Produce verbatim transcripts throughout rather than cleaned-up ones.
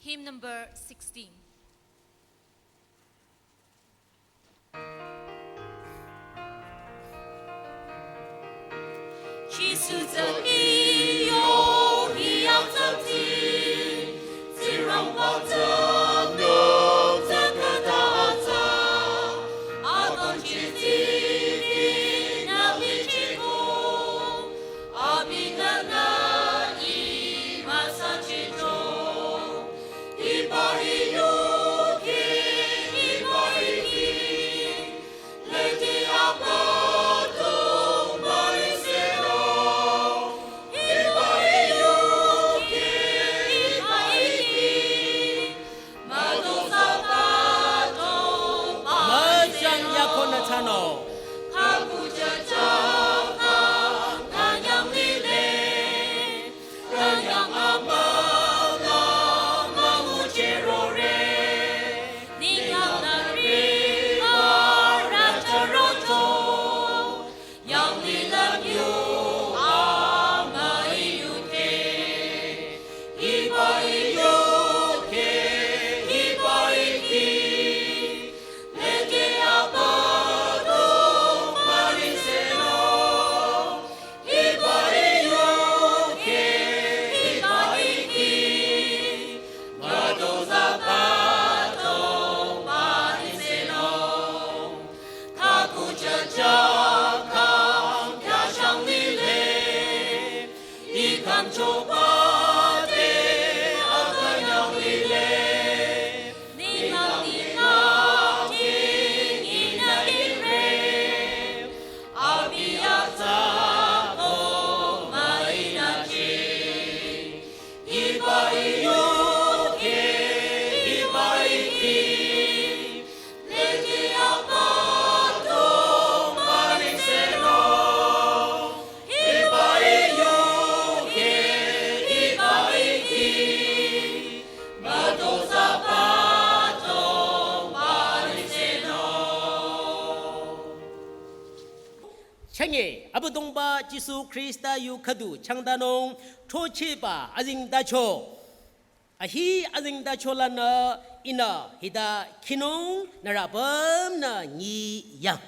Hymn number sixteen. Jisu tsü iyo hiyang tsü ti, Tsingrangba tsü nung tsü khüta atsa, akang chiti nang lichiko, abi nana i masa chicho, iba iyo ke iba iki. Chanye, Abüdongba Jisu Khrista yu khüdu changdanung throchehba azengtacho. Ahi azengtacho lanü ihnü hita khinung nührü apümnü nyiya.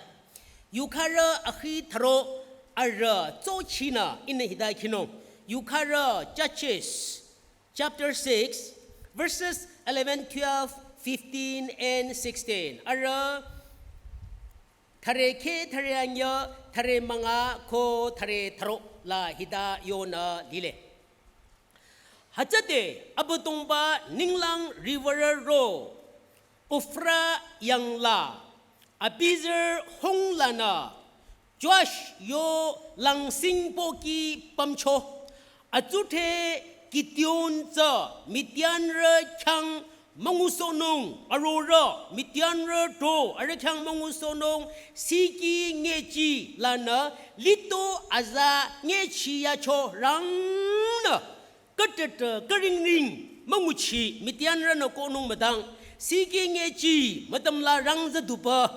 Yukharü ahi tharo arüh tsochinü ihnü hita khinung. Yukharü Judges chapter six, verses eleven, twelve, fifteen, and sixteen. Arüh thüre kheh, thüre anyüh, thüre münga ko thüre tharo la hita yonü lile. Hütsüde Abüdongba ninglang riwürü ro Ophrah yangla Abiezer hung lanü Joash yo langsing pohki pümcho. Atsudhre Gideon tsü Midianrü khyang müngusohnung, arorüh Midianrü tro arüh khyang müngusohnung, siki ngechi lanü lito aza ngechiyacho rangnü, khütete khüringring münguchi Midianrünü kohnung müdang, siki ngechi mütümla rang züdupü,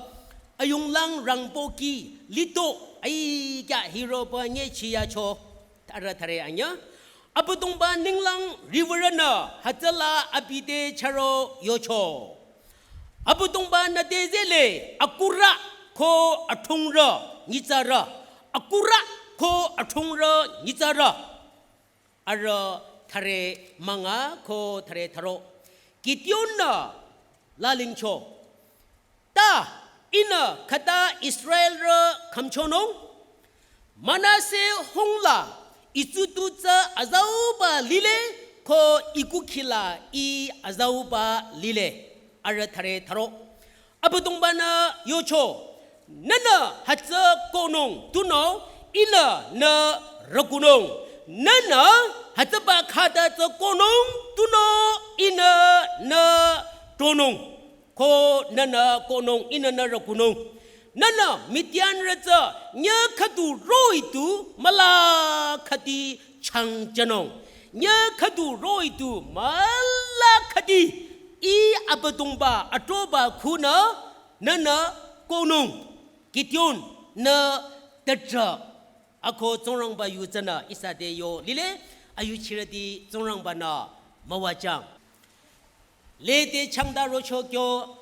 ayunglang rang pohki lito aikya hiropü ngechiyacho. Thüre thüre anyüh. Abüdongba ninglang riwürünü hütsüla abi te chüro yocho. Abüdongba nü te zehle akurü ko athungrü nyitsarü. Akurü ko athungrü nyitsarü. Arüh thüre münga ko thüre tharo. Gideon-nü lalingcho. Ta ihnü khüta Israelrü khümchonung, Manase hungla itsutu tsü azauba lile ko ikukhi la ih azauba lile. Arüh thüre tharo. Abüdongba-nü yocho, nühnü hütsü kohnung tunüo ihnü nü rükunung. Nühnü hütsüba khata tsü kohnung tunüo ihnü nü tronung. Ko nühnü kohnung ihnü nü rükunung. Nühnü Midianrü tsü nyüh khüdu roh-i tu müla khüdi changjünung. Nyüh khüdu roh-i tu müla khüdi ih Abüdongba atroba khunü nühnü kohnung. Gideon-nü tüdrü. Ako Tsingrangba yu tsünü ihsa te yo lile, ayuchirüti Tsingrangba-nü müwajüng. Lede changda rocho kyo,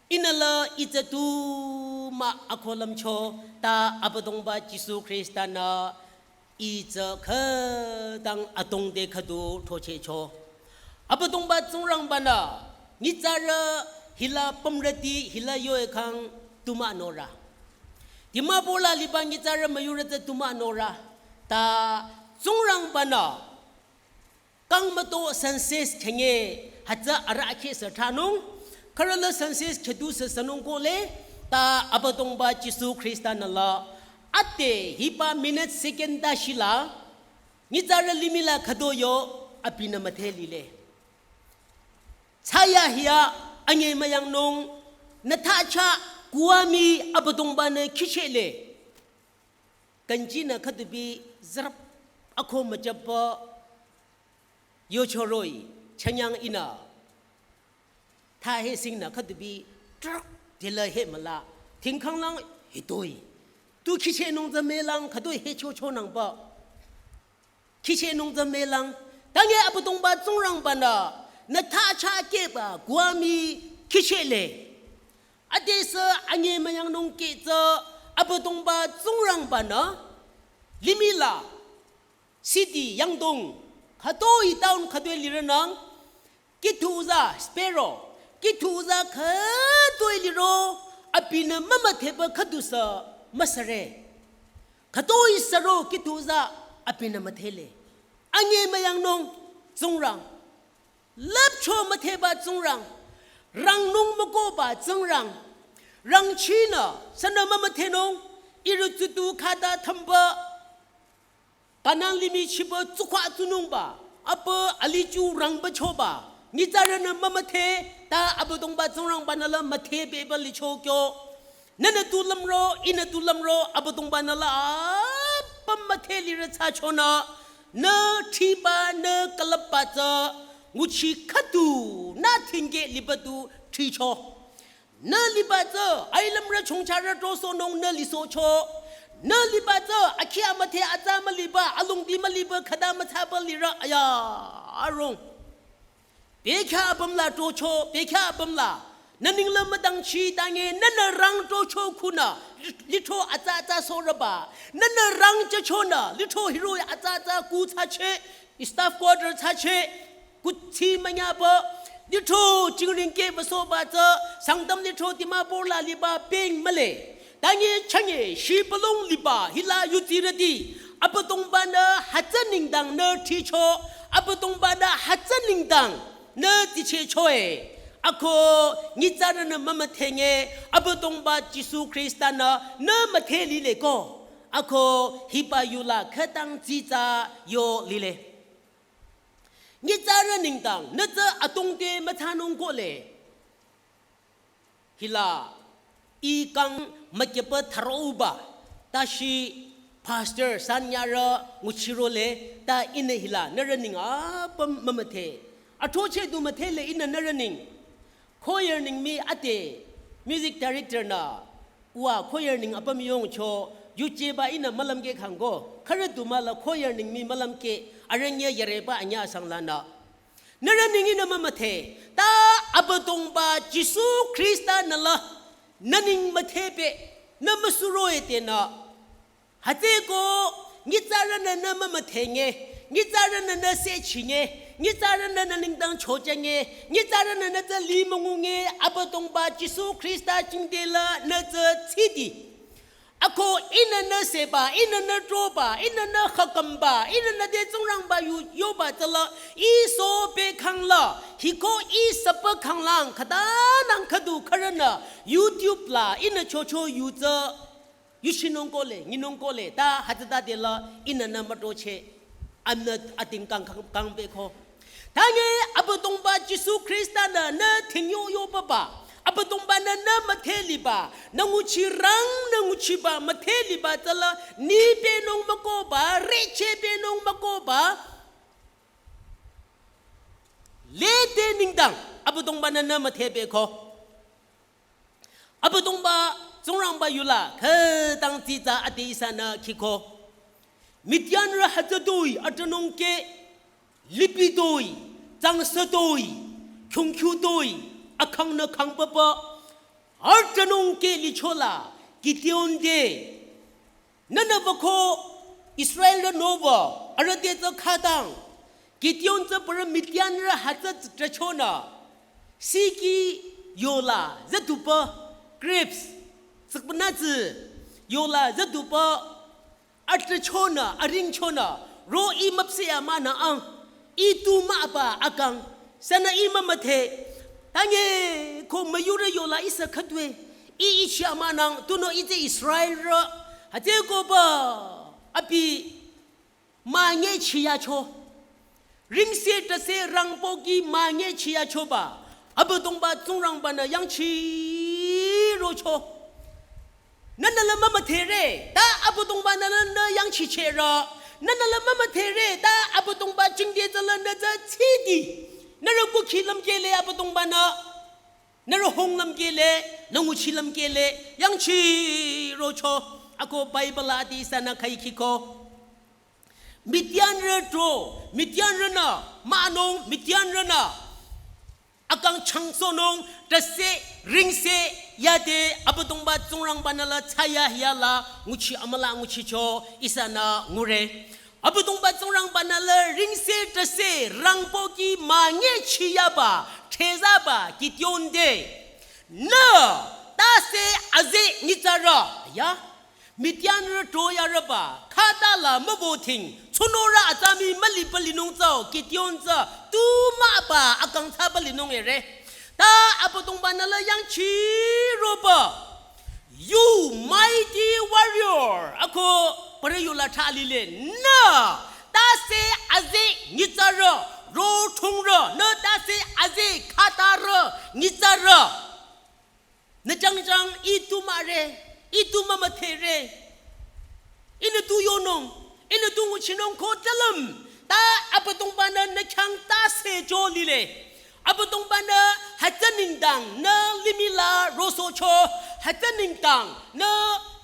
inala itsa tu ma akolam cho, ta Abüdongba Jisu Krista nü itsa khütang atongde khüdu thoche cho. Abüdongba Tsingrangba nü, nyitsarü hila pümrüti hila yoe khang tuma nora. Dimapur la liba nyitsarü müyurü tsü tuma nora. Ta Tsingrangba nü, kang müto census khenge hütsü arahkheh sü thsanung, khürüla census khedu sü thsanung kohle, ta Abüdongba Jisu Krista nü la, ade hiba minute second ta shila, nyitsarü limih la khüdu yo, abinü müdhe lile. Thsayahiya, anyi müyangnung, nü thacha, kuami Abüdongba nü kihchele. Kanji nü khüdubi zrap ako müchapü yochoroi, chanyang inü. Tha he sing nü khüdubi trak dela he müla, tingkhang lang hitoi. Tu kihchenung tsü mülang khüdu he chocho nangba. Kihchenung tsü mülang, tange Abüdongba Tsingrangba nü, nü thacha keba kuami kihchele. Adesü anyi müyangnung keh tsü Abüdongba Tsingrangba nü, limih la, city yangdong, khütoi town khütoi lirü nang, kithuza sparrow, kithuza khütoi liro, abinü mümüdheba khüdu sü müsüre. Khütoi sü ro kithuza abinü müdhele. Anyi müyangnung Tsingrang. Lüpcho müdheba Tsingrang. Rangnung mükohba Tsingrang. Rangchinü sünü mümüdhenung. Ihrü tsutu khüta thümba. Kanan limih chiba tsukwa tsunungba. Apü alichu rangba choba. Nyitsarünü mümüdhe ta Abüdongba Tsingrangba nü la müdhebeba licho kyo. Nünü tu lümro, inü tu lümro, Abüdongba nü la apüm müdhe lirü thsachonü. Nü thiba, nü külüpba tsü, nguchi khüdu, nü thingke liba tu thicho. Nü liba tsü, ailümrü chongcharü tosohnung nü lisohcho. Nü liba tsü, akhi amüdhe atsa müliba, alongdi müliba, khüta müthsaba lirü, aya, arong. Bekhyah apüm la tocho, bekhyah apüm la. Nü ningla müdangchi tange, nünü rang tocho khunü, litho atsa atsa soraba. Nünü rang chachonü, litho hiroi atsa atsa ku thsache, staff quarter thsache, kuthsi münyaba, litho chingring keh basoba tsü, Sangtam litho Dimapur la liba peng mühle. Tange chanye shi palong liba hila yutirüti. Abüdongba nü hütsü nengdang nü thicho. Abüdongba nü hütsü nengdang nü tichechoe. Ako nyitsarünü mümüdhenge. Abüdongba Jisu Krista nü nü müdhe lile ko. Ako hiba yula khütang tsitsa yo lile. Nyitsarü nengdang nü tsü atongte müthsanung kohle. Hila, i kang mükepa tharoba, ta shi pastor sanyarü nguchirole, ta inü hila, nührü neng apüm mümüdhe. Athrocheh du müdhele inü nührü neng. Choir neng mii ade, music director nü, uwa choir neng apüm yongcho, yujeba inü mülümkeh khangko, khürü du müla choir neng mii mülümkeh, arünye yareba anyüh asang lanü. Nührü neng inü mümüdhe, ta Abüdongba Jisu Krista nü la, nü neng müdhebe, nü müsuroe tenü. Hütsüko, nyitsarünü nü mümüdhenge, nyitsarünü nü sechinge, nyitsarünü nü nengdang chochange, nyitsarünü nü tsü limüngunge, Abüdongba Jisu Krista jingte la nü tsü tsidi. Ako inü nü seba, inü nü troba, inü nü khakamba, inü nü de Tsingrangba yu yoba tsüla, i so pe khangla, hiko i sapa khanglang, khüta nang khüdu khürünü, YouTube la, inü chocho yu tsü, yuchinung kohle, nyinung kohle, ta hütsüta dela, inü nü mütrocheh, amnü ating kang, kang, kang peko. Tange Abüdongba Jisu Krista nü nü thingyo yo papa. Abüdongba nü nü müdhe liba. Nü nguchirang nü nguchiba müdhe liba tsüla ni penung mükohba, reche penung mükohba. Lede nengdang Abüdongba nü nü müdhebe ko. Abüdongba, Tsingrangba yula, khütang tsitsa ade ihsanü khiko. Midianrü hütsütoi, atünungkeh, lipitoi, tsangsetoi, Kyungkyu toi, akang nü kang papa, artanung ke lichola, Gideon te. Nana bako Israelrü nova, arüh te tsü khadang. Gideon tsü para Midianrü hütsü trachona. Siki yola, zatupa, grapes, tsükpanatsü, yola, zatupa, atrachona, aringchona, ro i mapseya mana ang, i tu ma apa akang, sana i mamathe, tange ko mayurü yola isa khatwe, i ichi amanang, tuno ite Israelrü, hütsüko ba, abi, manye chiyacho. Ringse tase rangpoki manye chiyachoba. Abüdongba Tsingrangba-nü yangchirocho. Nana la mamathere, ta Abüdongba-nü la nü yangchicherü. Nana la mamathere, ta Abüdongba jingde tsü la nü tsü tsidi. Nührü kukhi lümkehle Abüdongba-nü. Nührü hung lümkehle, nü nguchi lümkehle, yangchirocho. Ako Bible adi sanü khaikiko. Midianrü tro, Midianrünü, manung, Midianrünü. Akang changsonung, tase, ringse, yade, Abüdongba Tsingrangba-nü la tsaya yala, nguchi amüla nguchicho, ihsanü ngure. Abüdongba Tsingrangba-nü la ringse tase, rangpoki manye chiyaba, thezaba, Gideon te. Nü, tase, aze, nyitsarü, ya. Midianrü troyarüba, khata la mübothing, tsunorü atsami müliba linung tsü, Gideon tsü, tu maba akang thsaba linung ere. Ta Abüdongba-nü la yangchiroba, you mighty warrior, ako para yola thalile, nü, tase aze nyitsarü, ro thungrü, nü tase aze khatarü, nyitsarü. Nü jangjang i tu mare, i tu mamathere. Ihnü tu yonung, ihnü tu nguchinung ko talüm. Ta Abüdongba-nü nü khyang tase jo lile. Abüdongba-nü hütsü nengdang nü limih la rosohcho, hütsü nengdang nü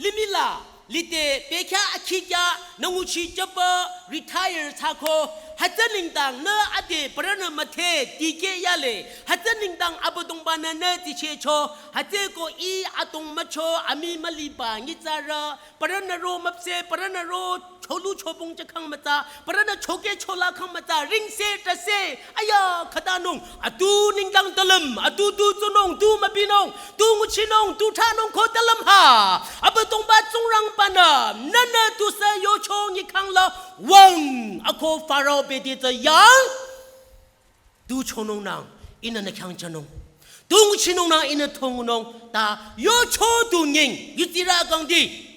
limih la lide bekhyah akhikhyah nü nguchi jüba retire thsako, hütsü nengdang nü ade parünü müthe dikeh yale, hütsü nengdang Abüdongba-nü nü dsichehcho, hütsüko i atong mücho ami müliba nyitsarü, parünü ro müpse, parünü ro cholu chobong jükhang mütsa, parünü choke chola khang mütsa, ringse tase, aya, khatanung, atu nengdang talüm, atu tu tsunung, tu mübinung, tu nguchinung, tu thsanung ko talüm ha. Abüdongba Tsingrangba-nü, nünü tusü yocho nyikhang la, wang, ako Pharaoh bede tsü yang, tu chonung nang, ihnü nü khyang thsanung. Tu nguchinung nang, ihnü thongnung, ta yocho tu nying, yutirü kangdi.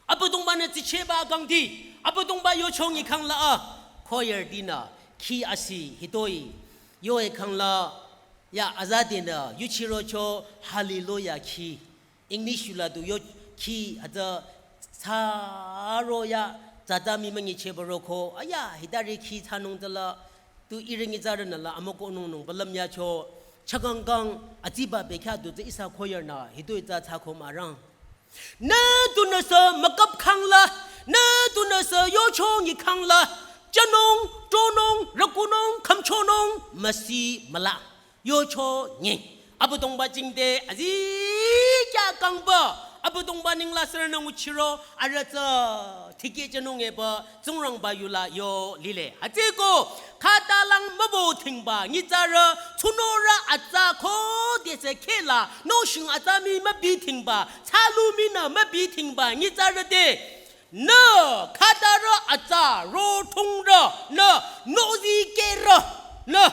Abüdongba-nü dsichehba kangdi, Abüdongba yocho nyikhang la a, choir dinü, khi asi, hitoi, yo ekhang la, ya azadenü, yuchirocho, hallelujah khi, English yula tu yo khi, hütsü, tsaro ya, tsatsa mi münyichehba roko, aya, hitari khi thsanung tsüla, tu ihrü nyitsarünü la, amükohnung nung, balüm yacho, chakangkang, atsiba bekhyah tu tsü ihsa choir nü, hitoi tsü thsako mürang. Nü tunüsü mükap khang la, nü tunüsü yocho nyikhang la, thsanung, tronung, rükunung, khümchonung, müsi müla. Yocho nyi. Abüdongba jingte, azikyah kangba, Abüdongba nengla sürünü nguchiro, arüh tsü, tikeh thsanung eba, Tsingrangba yula yo lile. Hütsüko, khatalang mübothingba, nyitsarü, tsunorü atsa khodesü khehla, nohsheng atsami mübithingba, thsalu minü mübithingba, nyitsarü te. Nü, khatarü atsa, ro thungrü, nü, nozikehrü, nü,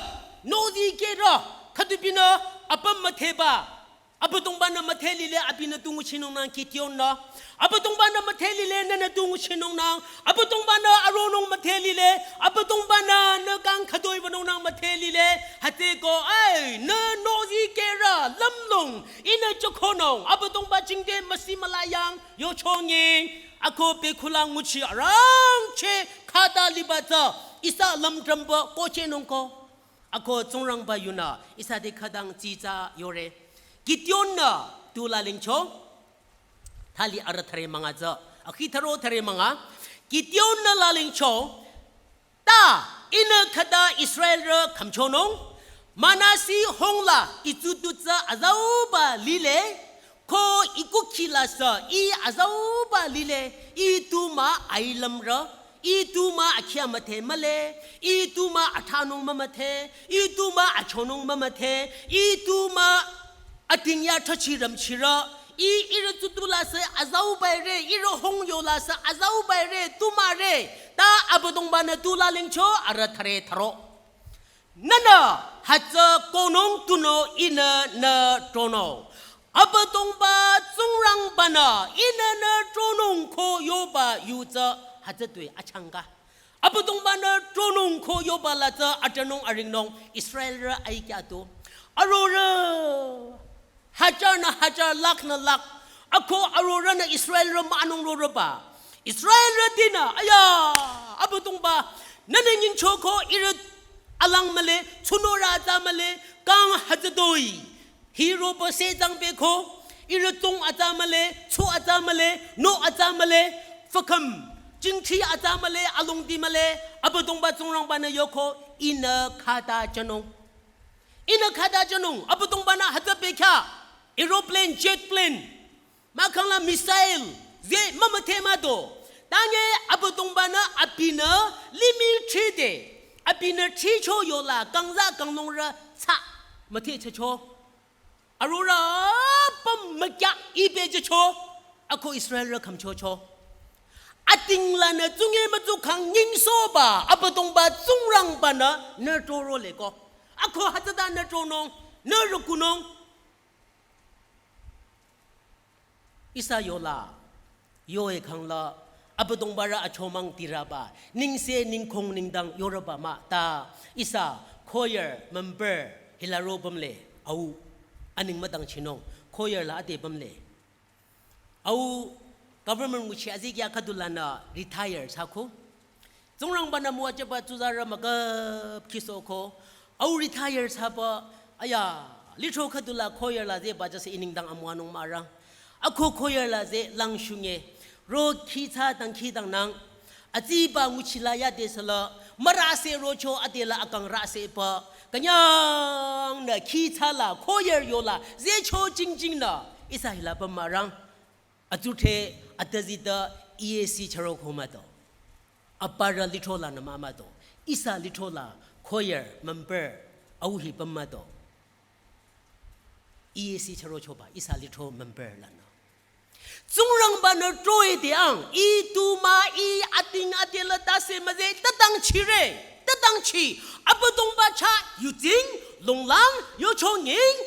nozikehrü, khüdubinü, apüm mütheba, Abüdongba-nü müthe lile abinü tu nguchinung nang Gideon-nü. Abüdongba-nü müthe lile nünü tu nguchinung nang. Abüdongba-nü aronung müthe lile. Abüdongba-nü nü kang khütoibanung nang müthe lile. Hütsüko ai nü nozikehrü lümlong. Ihnü chokhonung. Abüdongba jingte müsi müla yang. Yocho nyi. Ako bekhulang nguchi arangcheh khata liba tsü. Ihsa lümdrümba kohchehnung ko. Ako Tsingrangba yunü ihsa te khütang tsitsa yore. Gideon-nü tu lalingcho. Thali arüh thüre münga tsü. Akhi thüro thüre münga. Gideon-nü lalingcho. Ta ihnü khüta Israelrü khümchonung. Manasi hongla itsutu tsü azauba lile, ko ikukhi la sü i azauba lile, i tu mah ailümrü, i tu mah akhi amüdhe mühle, i tu mah athanung mümüdhe, i tu mah achonung mümüdhe, i tu mah ating ya thüchirümchirü, i ihrü tsutu la sü azauba re, ihrü hongyo la sü azauba re, tu mah re, ta Abüdongba-nü tu lalingcho arüh thüre thüro. Nühnü hütsü kohnung tunüo ihnü nü tronung. Abüdongba Tsingrangba-nü ihnü nü tronung ko yoba yu tsü hütsü tui achangka. Abüdongba-nü tronung ko yoba la tsü atronung aringnung Israelrü aikya tu. Arorüh hajar nü hajar, lakh nü lakh. Ako arorüh nü Israelrü mah anung rorüba. Israelrütinü, aya, Abüdongba, nühnü nyingchoko ihrü alang mühle, tsunorü atsa mühle, kang hütsütoi. Hiroba sezang beko, ihrü tsung atsa mühle, tsu atsa mühle, no atsa mühle, fakam, jingthi atsa mühle, alongdi mühle, Abüdongba Tsingrangba-nü yoko, ihnü khata jünung. Ihnü khata jünung, Abüdongba-nü hütsü bekya, aeroplane, jet plane, mahkhang la missile, ze mümüdhe mah do. Tange Abüdongba-nü abinü limih thide, abinü thicho yola kangza kangnungrü tsü müdhe thsacho. Arorüh apüm mükya ibe jücho, ako Israelrü khümchocho. Ating lanü tsunge mütsukhang nyingsohba, Abüdongba Tsingrangba-nü nü troro leko. Ako hütsüta nü tronung, nü rükunung. Ihsa yola, yoe khangla, Abüdongbarü achomang tirüba, nengse nengkhong nengdang yorüba mah ta, ihsa choir member hila ro pümle, au, aning müdangchinung, choir la ade pümle. Au, government nguchi azikya khüdu lanü retire thsako. Tsingrangba-nü müwajüba tsuzarü müküp khisoko. Au retire thsaba, aya, lithro khüdu la choir la zeba jüse i nengdang amüwanung mürang. Ako choir la ze langshunge. Ro khi thsa dangkhidangnang. Atsiba nguchi la yade süla, mürase rocho adela akang raseba. Künyangnü khi thsa la choir yola, zecho jingjingnü, ihsa hila püm mürang. Atsudhre atüzita E A C chüroko mah do. Aparü lithro lanü mah mah do. Ihsa lithro la choir member au hi püm mah do. E A C chürochoba ihsa lithro member lanü. Tsingrangba-nü troe de ang, i tu mah i ating ade la tase müze, tatang chire, tatang chi, Abüdongba chah yutsing, longlang, yocho nying,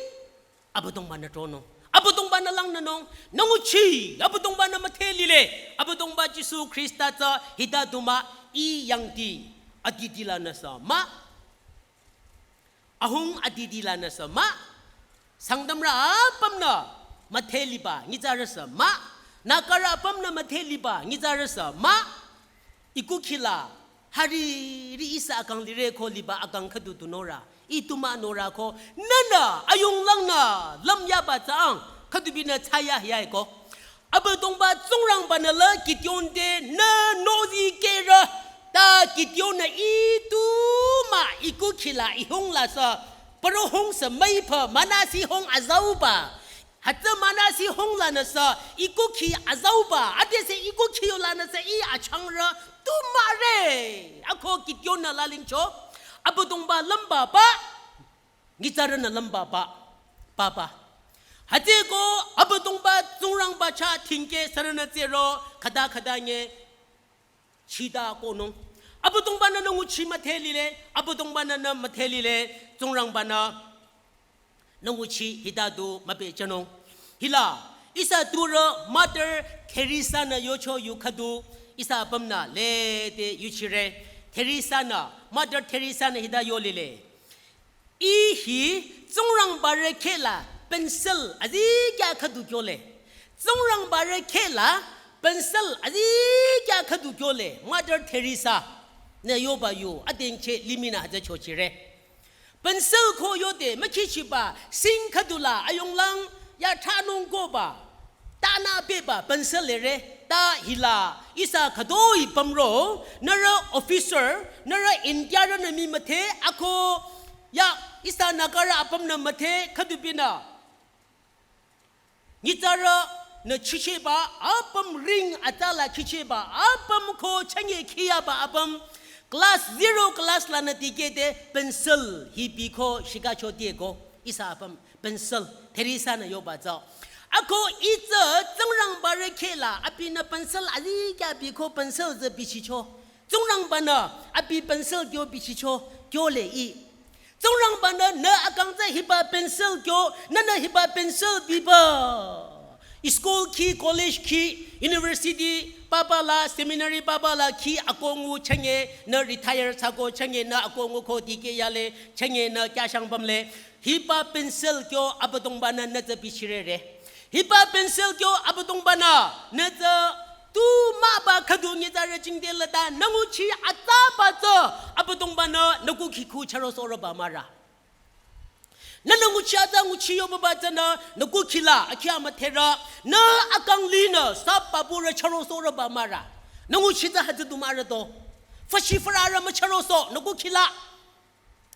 Abüdongba-nü tronung. Abüdongba-nü langnünung. Nü nguchi. Abüdongba-nü müdhe lile. Abüdongba Jisu Khrista tsü hita du mah i yangdi. Adidi lanü sü mah. Ahung adidi lanü sü mah. Sangtamrü apümnü müdhe liba nyitsarü sü mah. Nagarü apümnü müdhe liba nyitsarü sü mah. Ikukhi la, hariri ihsa akang lire ko liba akang khüdu du norü, i tu mah norü ko, nühnü, ayunglangnü, lümyaba tsü ang, khüdu binü thsayahiya ko. Abüdongba Tsingrangba-nü la Gideon te, nü nozikehrü, ta Gideon-nü i tu mah ikukhi la ihung la sü, paro hung sü müipü, Manasi hung azauba, hütsü Manasi hung lanü sü, ikukhi azauba, adesü ikukhi yo lanü sü, i achangrü, tu mah re. Ako Gideon-nü lalingcho, Abüdongba lümba ba, nyitsarünü lümba ba, ba ba. Hütsüko Abüdongba Tsingrangba chah thingke sürünü tsero, khüta khüta nye, chita kohnung. Abüdongba-nü nü nguchi müdhe lile, Abüdongba-nü nü müdhe lile, Tsingrangba-nü nü nguchi hita du müpehjünung. Hila, ihsa turü Mother Teresa-nü yocho yu khüdu, ihsa apümnü lede yuchire. Teresa-nü, Mother Teresa-nü hita yo lile. Ih hi Tsingrangba rü kheh la pencil azikyah khüdu kyole. Tsingrangba rü kheh la pencil azikyah khüdu kyole. Mother Teresa-nü yoba yu adengcheh limihnü hütsü chochire. Pencil ko yode mükhichiba sing khüdu la ayunglang ya thsanung koba. Tanü beba pencil lire, ta hila, ihsa khütoi pümro, nührü officer, nührü India rünü mii müdhe, ako, ya, ihsa Nagarü apümnü müdhe khüdupinü. Nyitsarünü chichehba apüm ring atala khichehba apüm ko chünye khiyaba apüm class zero class lanü dikehde pencil hibi ko shikacho dieko ihsa apüm pencil Teresa-nü yoba tsü. Ako itsü Tsingrangbarü khehla abinü pencil azikyah biko pencil tsü bichicho. Tsingrangbanü abi pencil kyo bichicho, kyo le i. Tsingrangbanü nü akang tsü hiba pencil kyo, nünü hiba pencil biba. School khi, college khi, university papa la, seminary papa la khi akongu chünye nü retire thsako chünye nü akongu ko dikeh yale chünye nü kyashang pümle. Hiba pencil kyo Abüdongbanü nü tsü bichirere. Hiba pencil kyo Abüdongbanü nü tsü tu müba khüdu nyitsarü jingte lata nü nguchi atsaba tsü Abüdongbanü nü kukhi khu chürosohrüba mara. Nünü nguchi atsa nguchi yobaba tsünü nü kukhi la akhi amüdherü nü akang linü sap papurü chürosohrüba mara. Nü nguchi tsü hütsü du mara to. Fashi fürarü müchürosoh nü kukhi la.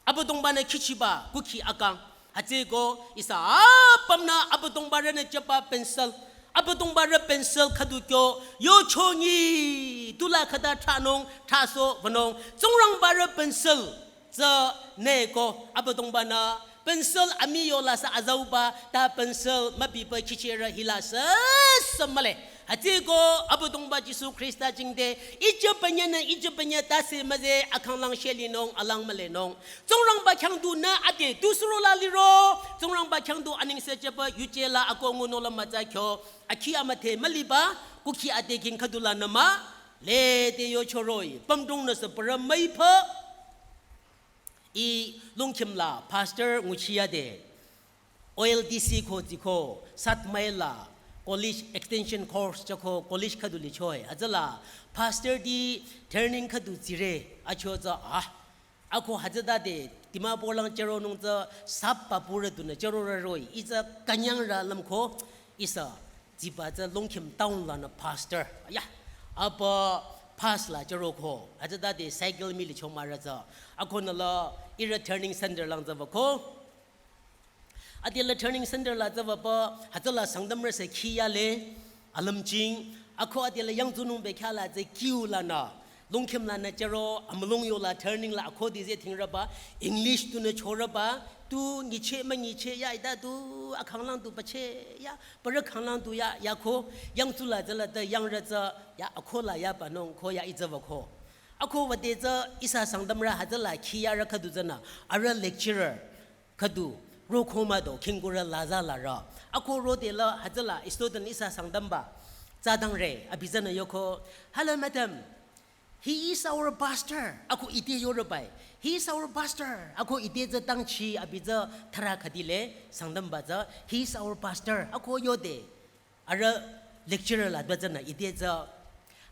Abüdongbanü khichiba kukhi akang. Hütsüeko ihsa apümnü Abüdongbarünü jüba pencil. Abüdongbarü pencil khüdu kyo yochonyi tula khüta thranung thrasoh wünung. Tsingrangbarü pencil tsü neko Abüdongbanü pencil amii yola sü azauba ta pencil mübiba khichirü hila sü sü mühle. Hütsüeko Abüdongba Jisu Khrista jingte, ijü pünye nü, ijü pünye tase müze, akhanglang shelinung, alang mülenung. Tsingrangba khyang du nü ade, tu suro la liro, Tsingrangba khyang du aningse jüba, yuje la ako ngunung la mütsa kyo, akhi amüdhe müliba, kukhi ade king khüdu la nü mah, lede yochoroh-i, pümdrong nü sü pürü müipü. I Longkhim la pastor nguchi yade, O L D C ko tsiko, Satmai la college extension course jüko college khüdu lichoe. Hütsüla pastor ti training khüdu tsire, acho tsü ah. Ako hütsütade, Dimapur lang chüronung tsü sap papurü dunü chürorü roh-i, itsü künyangrü lümko, ihsa tsiba tsü Longkhim town lanü pastor. Ya, apa pass la chüroko. Hütsütade cycle mii licho mara tsü. Ako nü la ihrü training center lang tsü wüko. Ade la training center la tsü wüba, hütsüla Sangtamrü sü khi yale, alümjing. Ako ade la yangtsunung bekhyah la tsü kiu lanü. Longkhim lanü chüro, amülung yola training la ako dize thingrüba, English tunü chorüba, tu nyicheh münyicheh ya ita tu akhanglang tu pacheh ya, pürü khanglang tu ya, yako, yangtsu la tsüla ta yangrü tsü, ya ako la ya panung ko ya itsü wüko. Ako wüde tsü ihsa Sangtamrü hütsüla khi yarü khüdu tsünü, arüh lecturer khüdu, roko mah do, khingkurü laza larü. Ako rode la hütsüla student ihsa Sangtamba, tsadangre, abi tsünü yoko, "Hello, madam." "He is our pastor." Ako ite yorübai. "He is our pastor." Ako ite tsü tangchi abi tsü thara khüdile, Sangtamba tsü, "He is our pastor." Ako yode. Arüh lecturer la dwa tsünü ite tsü,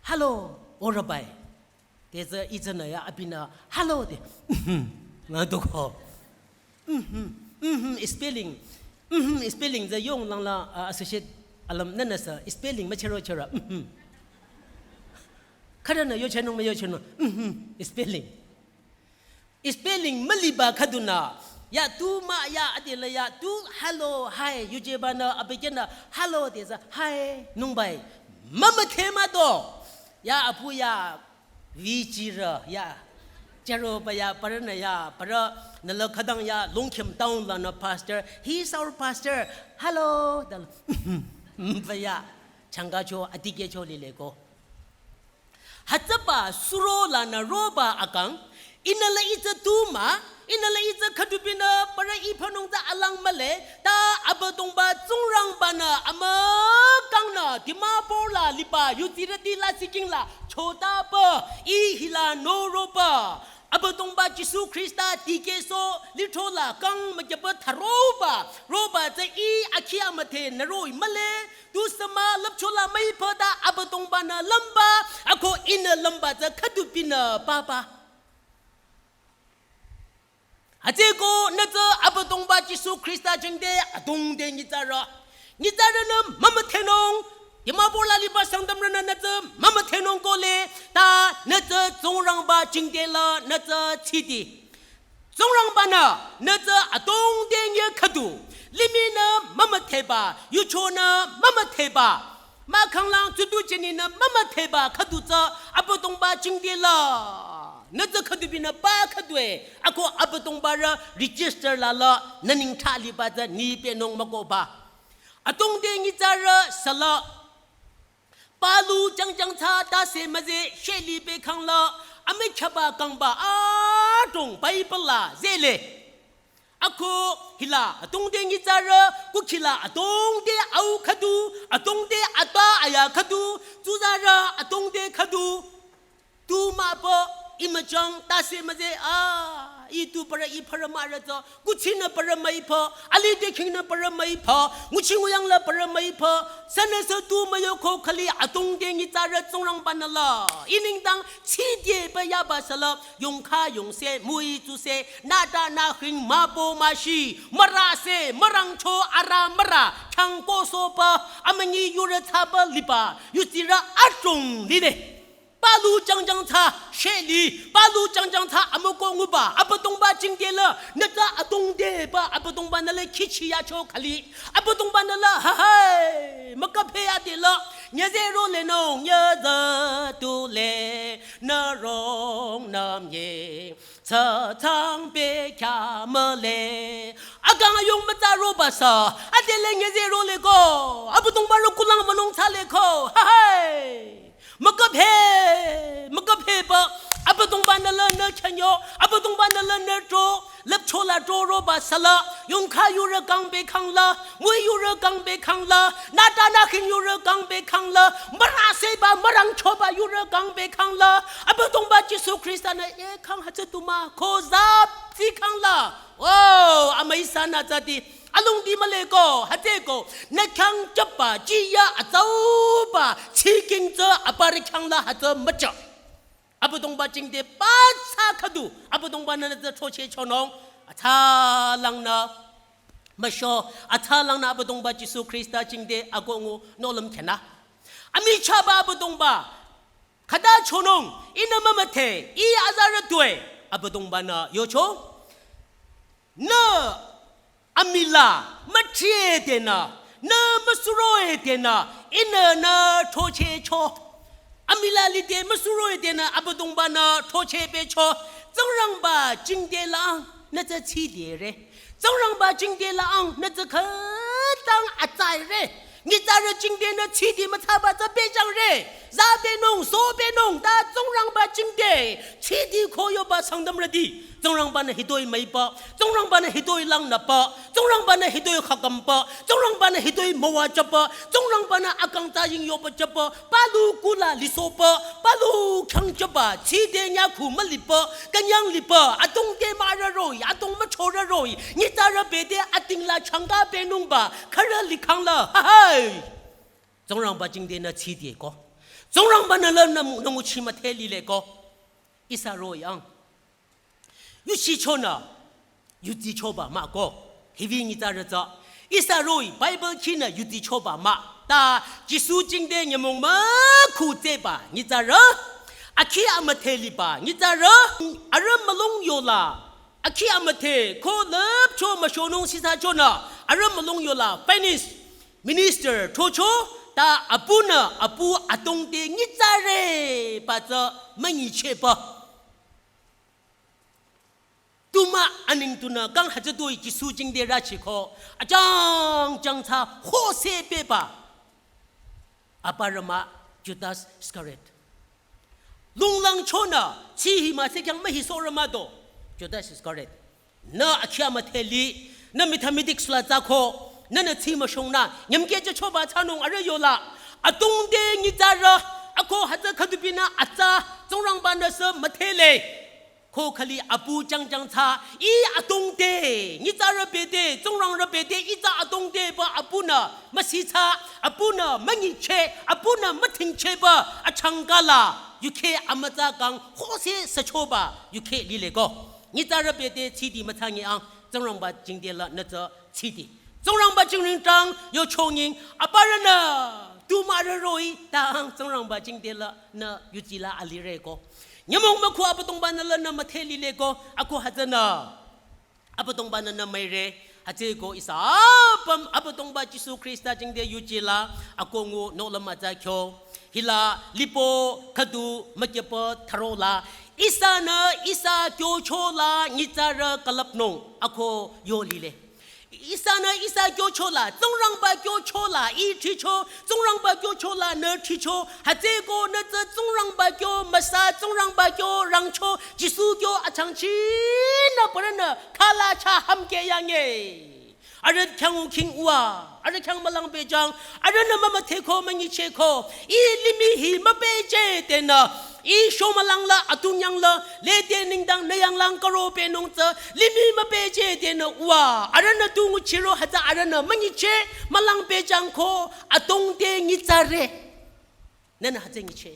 "Hello," orübai. Te tsü itsünü ya abinü, "Hello," de. Nga doko. Mhm, mhm, spelling. Mhm, spelling tsü yong langla, uh, associate alüm nünü sü spelling müchüro chüro. Mhm. Khürünü yochünung müyochünung. Mhm, spelling. Spelling müliba khüdunü. Ya tu mah ya adela ya tu hello, hi, yujebanü abükyünü hello de tsü hi, nungbai. Mümüdhe mah do. Ya apu ya vichirü ya. Chüroba ya pürünü ya, pürü nüla khütang ya Longkhim town lanü pastor. "He is our pastor." "Hello." Dal. Ba ya. Changkacho, adikehcho lileko. Hütsüba suro lanü roba akang, ihnü la itsü tu mah, ihnü la itsü khüdupinü pürü iphanung tsü alang mühle, ta Abüdongba Tsingrangbanü amükangnü Dimapur la liba yutsirüti la siking la chotaba, ih hila noroba. Abüdongba Jisu Khrista dikehsoh lithrola kang mükyüba tharoba, roba tsü ih akhi amüdhe nüro-i mühle, tu sü mah lüpchola müipü ta Abüdongbanü lümba, ako ihnü lümba tsü khüdupinü papa. Hütsüeko nü tsü Abüdongba Jisu Khrista jingte adongde nyitsarü. Nyitsarünü mümüdhenung, Dimapur la liba Sangtamrünü nü tsü mümüdhenung kohle, ta nü tsü Tsingrangba jingte la nü tsü tsidi. Tsingrangba-nü nü tsü adongde nyi khüdu, limihnü mümüdheba, yuchonü mümüdheba, mahkhanglang tsutu jüninü mümüdheba khüdu tsü Abüdongba jingte la nü tsü khüdu binü ba khüdue, ako Abüdongba rü register la la nü ningthsa liba tsü nü pehnung mükohba. Adongde nyitsarü sala, palu jangjang thsa tase müzeh sheli pehkhang la, amükhaba kangba adrong Bible la zehle. Ako hila adongde nyitsarü, kukhila adongde au khüdu, adongde ata aya khüdu, tsuzarü adongde khüdu. Tu mah pü, imüchang tase müzeh a, i tu parü i parü mahrü tsü, kuchinü parü müipü, alih dikhingnü parü müipü, nguchi nguyang la parü müipü, sünüsü tu müyoko khüli adongde nyitsarü Tsingrangba-nü la, i nengdang chidepü yaba sala, yongkha yongse, müi tsuse, nüta nükhing, müpü müshi, mürase, mürangcho, ara müra, khyang kosohpü, amünyi yurü thsapü liba, yutsirü adrong lile. Palu jangjang thsa sheli, palu jangjang thsa amükoh nguba, Abüdongba jingte la, nü tsü adongdeba, Abüdongba-nü la khichi yacho khüli, Abüdongba-nü la, ha hai, mükaphe ade la, nyüzeh rolenung, nyüzeh tule, nü rong nü mye, tsü tsang pehkya mühle. Akang ayung mütsa roba sü, ade la nyüzeh roleko, Abüdongba rü kulang münung thsaleko, ha hai. Mükaphe, mükaphe pü, Abüdongba-nü la nü khyünyo, Abüdongba-nü la nü tro, lüpcho la tro roba sala, yongkha yurü kang pehkhang la, müi yurü kang pehkhang la, nüta nükhing yurü kang pehkhang la, müraseba, mürangchoba yurü kang pehkhang la, Abüdongba Jisu Khrista-nü e khang hütsü tu mah, ko zap tsi khang la, oh, amüi sanü tsüti, alongdi mühleko, hütsüeko, nü khyang jüba, jiya atsauba, chiking tsü aparü khyang la hütsü mücha. Abüdongba jingte ba thsa khüdu, Abüdongba-nü nü tsü throcheh chonung, atsalangnü, müsho, atsalangnü Abüdongba Jisu Khrista jingte akoh ngu nohlüm khyünü. Amichahba Abüdongba, khüta chonung, ihnü mümüdhe, i azarü tue, Abüdongba-nü yocho. Nü amila müthridenü, nü müsuroidenü, ihnü nü throchehcho. Amila lide müsuroidenü Abüdongba-nü throcheh pehcho. Tsingrangba jingte la ang nü tsü chidere. Tsingrangba jingte la ang nü tsü khütang atsaire. Nyitsarü jingte nü chidi müthsaba tsü pehjangre. Za pehnung, so pehnung, ta Tsingrangba jingte chidi ko yoba Sangtamrüti. Tsingrangba-nü hitoi müiba, Tsingrangba-nü hitoi langnüba, Tsingrangba-nü hitoi khakamba, Tsingrangba-nü hitoi müwajüba, Tsingrangba-nü akang tsaying yoba jüba, palu kula lisohba, palu khyang jüba, chide nyakhu müliba, künyang liba, adongde mahrü roh-i, adong müchorü roh-i, nyitsarü bete ating la changka pehnungba, khürü likhang la, ha hai. Tsingrangba jingte nü chideko. Tsingrangba-nü la nü mu-, nü nguchi müdhe lileko. Ihsa roh-i ang. Yuchichonü, yudsichoba mah ko. Hibi nyitsarü tsü. Ihsa roh-i Bible khinü yudsichoba mah. Ta Jisu jingte nyümong mükhu tseba nyitsarü. Akhi amüdhe liba nyitsarü. Arüh mülung yola. Akhi amüdhe ko lüpcho müshonung sisachonü. Arüh mülung yola. Finance minister throcho. Ta apunü apu adongde nyitsarüba tsü münyichehba. Tu mah aneng tunü kang hütsütoi Jisu jingte rüchiko, ajang jang thsa hose pehba. Aparü mah Judas Iscariot. Lunglangchonü, chi hi müse khyang mühisohrü mah do. Judas Iscariot. Nü akhi amüdhe li, nü mathematics la tsako, nünü chi müshongnü, nyümkeh jüchoba thsanung arüh yola. Adongde nyitsarü, ako hütsü khüdubinü atsa, Tsingrangba-nü sü müdhele. Ko khüli apu jangjang thsa, ih adongde, nyitsarü bete, tsingrangba bete, ih tsü adongde pü apunü, müsithsa, apunü, münyicheh, apunü, müthingchehba, achangkala, yukheh amütsa kang, hose süchoba, yukheh lileko. Nyitsarü bete, chidi müthsangi ang, Tsingrangba jingte la nü tsü chidi. Tsingrangba jingring tang, yo chonging, aparünü, tu mahrü roh-i, tang, Tsingrangba jingte la nü yuchila alireko. Nyümong mükhu Abüdongba-nü la nü müdhe lileko, ako hütsünü. Abüdongba-nü nü müire, hütsüeko ihsa apüm Abüdongba Jisu Khrista jingte yujila, akongu nohlüm atsa kyo. Hila lipo khüdu mükyüpü tharola, ihsanü ihsa kyochola nyitsarü külüpnung ako yo lile. Ihsanü ihsa kyochola, Tsingrangba kyochola, ih thricho, Tsingrangba kyochola nü thricho, hütsüeko nü tsü Tsingrangba kyo müsa, Tsingrangba kyo rangcho, Jisu kyo achangchinü parünü khala cha hamke yange. Arüh khyang u khing uwa, arüh khyang mülang pehjang, arühnü mümüdheko münyicheko, ih limih hi müpehjütenü, ih shomülang la, atungyang la, lede nengdang nü yanglang karo pehnung tsü, limih müpehjütenü uwa, arühnü tu nguchiro hütsü arühnü münyiche, mülang pehjang ko, adrong te nyitsare. Nünü hütsü nyiche.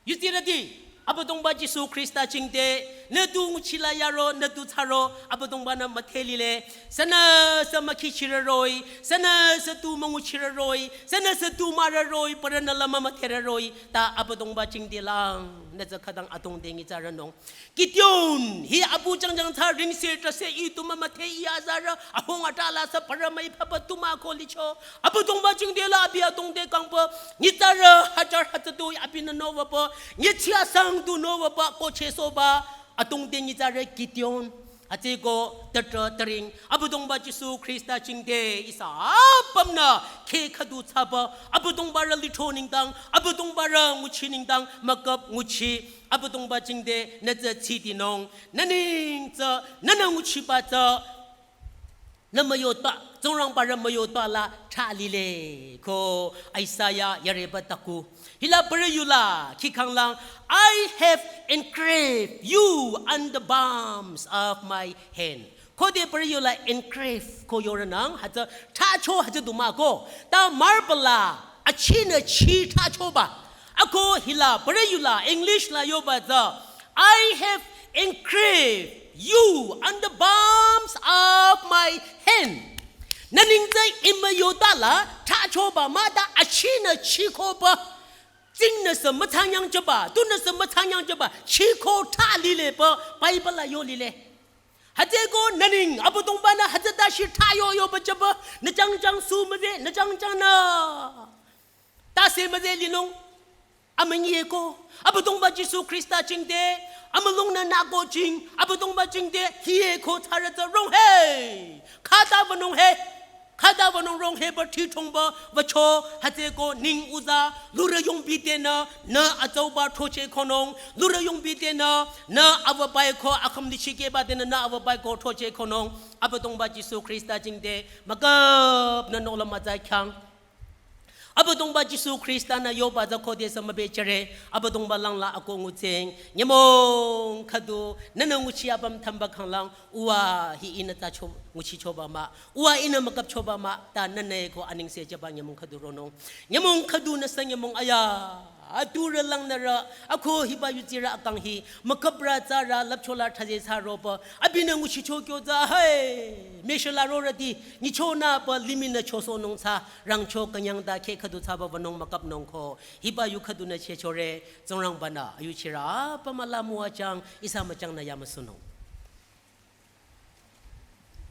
Yutirüti, Abüdongba Jisu Khrista jingte, nü tu nguchila yaro, nü tu thsaro, Abüdongba-nü müdhe lile, sünüsü mükhichirü roh-i, sünüsü tu münguchirü roh-i, sünüsü tu mürü roh-i, parünü la mümüdherü roh-i, ta Abüdongba jingte lang, nü tsü khütang adrong te nyitsarünung. Gideon, hi apu jangjang thsa ringse trase ih tu mümüdhe ih azarü, ahung atrah la sü parü müi papa tu mah ko licho. Abüdongba jingte la abi adrong te kangpü, nyitsarü hajar hütsü tu abinü nowüpü, nyichia sang tu nowüpü, ko chesohba, adrong te nyitsarü Gideon. Hütsüeko tütrah türing, Abüdongba Jisu Khrista jingte ihsa apümnü kheh khüdu thsaba, Abüdongba rü lithro nengdang, Abüdongba rü nguchi nengdang, mükap nguchi, Abüdongba jingte nü tsü tsitinung, nü neng tsü, nünü nguchiba tsü, nü müyotba, Tsingrangba rü müyotba la thra lile, ko Isaiah yareba taku. Hila parü yula, khikhang lang, "I have engraved you on the palms of my hand." Khode parü yula engrave ko yorünang, hütsü thracho hütsü du mah ko. Ta marble la, achinü chi thrachoba. Ako hila parü yula English la yoba tsü, "I have engraved you on the palms of my hand." Nü neng tsü ih müyota la thrachoba mah ta achinü chikoba. Tsingnüsü mütsanyangjüba, tunüsü mütsanyangjüba, chiko thra lile pü Bible la yo lile. Hütsüeko nü neng, Abüdongba-nü hütsüta shi thra yo yoba jüba, nü jangjang su müze, nü jangjang nü tase müze linung, amünyi ko, Abüdongba Jisu Khrista jingte, amülungnü nü ko jing, Abüdongba jingte, hiye ko thsarü tsü rong he, khata wünung he. Khata wünung rong he pü thi thongba wücho hütsüeko neng uza, lurü yongbi tenü, nü atsauba throcheh konung, lurü yongbi tenü, nü awübai ko akhüm dichikehba tenü, nü awübai ko throcheh konung, Abüdongba Jisu Khrista jingte, mükap nü nohlüm atsa khyang. Abüdongba Jisu Khrista-nü yoba tsü khodesü mübejüre, Abüdongba lang la ako ngucheng, nyümong khüdu, nünü nguchi apüm thamba khanglang, uwa hi ihnü ta cho, nguchichoba mah, uwa ihnü mükapchoba mah, ta nünü ko anengse jüba nyümong khüdu ronung. Nyümong khüdu nüsü nyümong aya, aturü langnürü, ako hiba yutirü akang hi, mükaprü tsürü, lüpchola thsaze thsaropü, abinü nguchicho kyo tsü, hai, müshila rorüti, nyichonü pü limih nü chosohnung tsü, rangcho künyang ta kheh khüdu thsaba wünung mükapnung ko, hiba yu khüdunü chehchore, Tsingrangba-nü, ayuchirü, pü müla müwajüng, ihsa müjangnü yamüsunung.